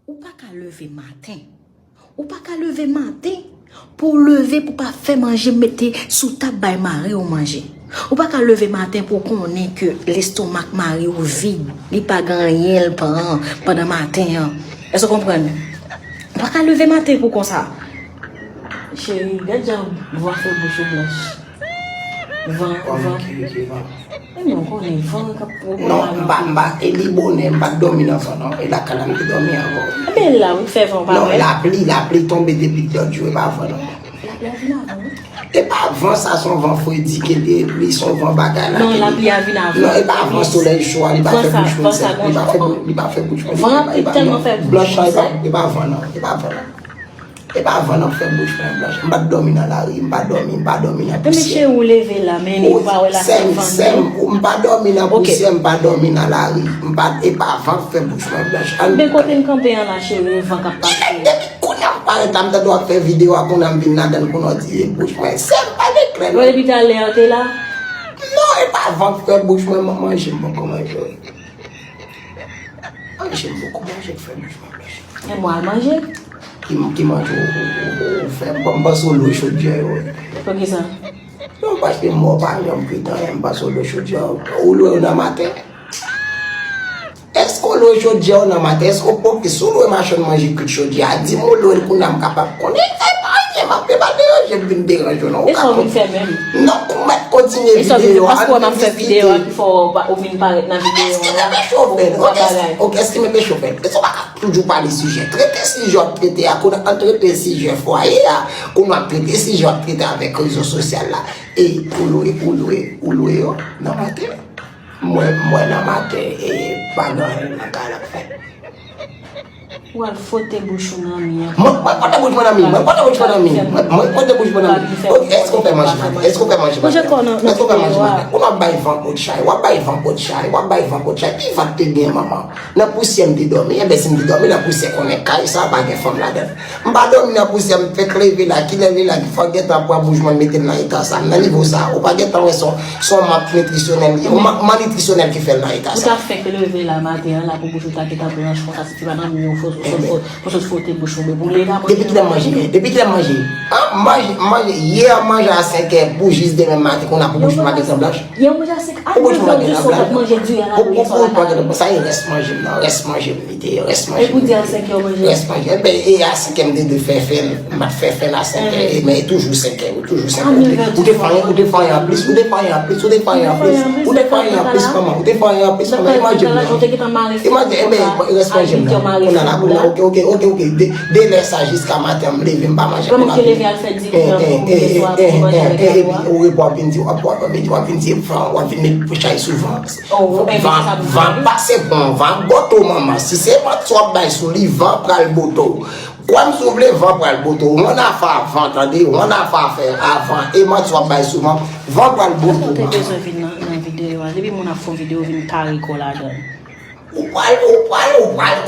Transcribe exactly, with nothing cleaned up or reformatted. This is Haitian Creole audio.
Ou pa ka leve maten. Ou pa ka leve maten pou w leve pou pa fè manje mete sou tab bay mari w manje. Ou pa ka leve maten pou w konnen ke lestomak mari w vid, li pa gen anyen l pran pandan maten an. Èske w konprann? Ou pa ka leve maten pou konsa. Cheri, gad jan van fè bouch ou blanch. Van, van. Ki, ki van? Ebyen, ou konnen van k ap pran. Non, m pa, m pa, e li bonè, m pa t dòmi nan van, non. E lakay la m te dòmi ankò. Ebyen, la, ou fè van pa vre? Non, lapli, lapli tonbe depi lòt jou, e pa van, non. Lapli a vin avan, wi. E pa van, sa se yon van fredi ke li ye, li se yon van bagay la. Non, lapli a vin avan. Non, e pa van solèy cho a, li pa fè bouch mwen sèk, li pa fè bou-, li pa fè bouch mwen sèk. Van ap tèlman fè bouch mwen sèk. Blanch la, e pa, e pa van, non, e pa van, non. E pa van nan k fè bouch mwen blanch. M pa t dòmi nan lari, m pa dòmi, m pa dòmi nan pousyè. Men mesye, ou leve la, men ou pa wè la fè van. Sèm, sèm, m pa dòmi nan pousyè, m pa dòmi nan lari. M pa, e pa van k fè bouch mwen blanch. Men kote n kanpe an la, cheri, van k ap pase. Depi kounye a m parèt la, m tande w ap fè videyo a, kounye a m vin ladan l, kounye a w di e bouch mwen sèm, pa gen klè non. Bon, depi talè a w te la? Non, e pa van k fè bouch mwen, man-, manje m poko manje wi. Manje m poko manje k fè bouch mwen blanch. E mwen al manje? Ki, ki manje ou, ou, ou, ou fè? M, m panse w lwe chodyè yo wi. Poukisa? Non, paske mò pa janm kwit anyen, m panse w lwe chodyè yo. Ou lwe yo nan maten? Èske w lwe chodyè yo nan maten? Èske w, ok, si w lwe machann manje kwit chodyè a, di m ou lwe l kounye a m kapab konnen. E pa anyen, m ap, e pa deranje m vin deranje w non. E sa w vin fè menm? Non, ou mèt kontinye videyo a, an vizite. Paske w ap fè videyo a ki fè w pa, ou vin parèt nan videyo a. Èske m enpe chofè? Ok, èske, ok, èske m enpe chofè? Èske w pa ka toujou pale sijè? Trete sijè w ap trete a, kounye a, ann trete sijè fwaye a, kounye a w ap trete sijè w ap trete avèk rezo sosyal la. E ou lwe, ou lwe, ou lwe yo nan maten. Mwen, mwen nan maten, e pa gen anyen nan kay la k fèt. Ou al fwote bouch ou nan mi an. Mwen, mwen fwote bouch mwen nan mi, mwen fwote bouch mwen nan mi, mwen, mwen fwote bouch mwen nan mi. Ok, èske w fè manje maten? Èske w fè manje maten? Èske w fè manje maten? Kounye a w ap bay van kot chay, w ap bay van kot chay, w ap bay van kot chay. Ki van k te gen manman? Nan pousyè m te dòmi, enben si m te dòmi nan pousyè konnen kay sa pa gen fanm ladan l. M pa dòmi nan pousyè, m fèk leve la, kilè li la, ki fò gentan pran bouch mwen mete l nan eta sa. M nan nivo sa, ou pa gentan wè se yon, se yon mank nitrisyonèl li ye, yon mank, mank nitrisyonèl ki fè l nan eta sa. Ou ta fèk leve la maten an la pou bouch ou ta gentan blanch konsa, si se pa nan mi ou fo-, fo-, fo-, fo-, sot fwote bouch ou, men pou leve a manje. Depi kilè m manje yè? Depi kilè m manje yè? An, m manje, m manje, yè m manje a senkè pou jis demen maten, kounye a pou bouch mwen pa gentan blanch. Yè w manje a senkè, a nev è di swa w t ap manje diri a la diri swa lakay. Sa e rès manje m nan, rès manje m li te ye, rès manje m. E pou di a senkè w manje? Rès manje. Enben, e a senkè m te dwe fè fè l, m pa t fè fè l a senkè, e men e toujou senkè, ou toujou senkè. Ou te fè anyen, ou te fè anyen anplis, ou te fè anyen anplis, ou te fè anyen anplis, ou te fè anyen anplis, manman, ou te fè anyen anplis, manman. Imajine non. Imajine, enben, rès manje m nan. Kounye a la, kounye a, ok, ok, ok, ok, de, de lè sa jiska maten, m leve, m pa manje kounye a. Epi ou repo ap vin di, w ap, w ap vin di, w ap vin di, w ap vin met chay sou van. Van, van pase pran, van bote w manman. Si se mantye w ap bay sou li, van pral bote w. Kwè m si w vle, van pral bote w. One afa van, tande, one afa fè avan. E mantye w ap bay sou van, van pral bote w manman. Ou te bezwen vin nan, nan videyo a. Depi moun ap fè yon videyo, vin kare kò w ladan l. Ou pral, ou pral, ou pral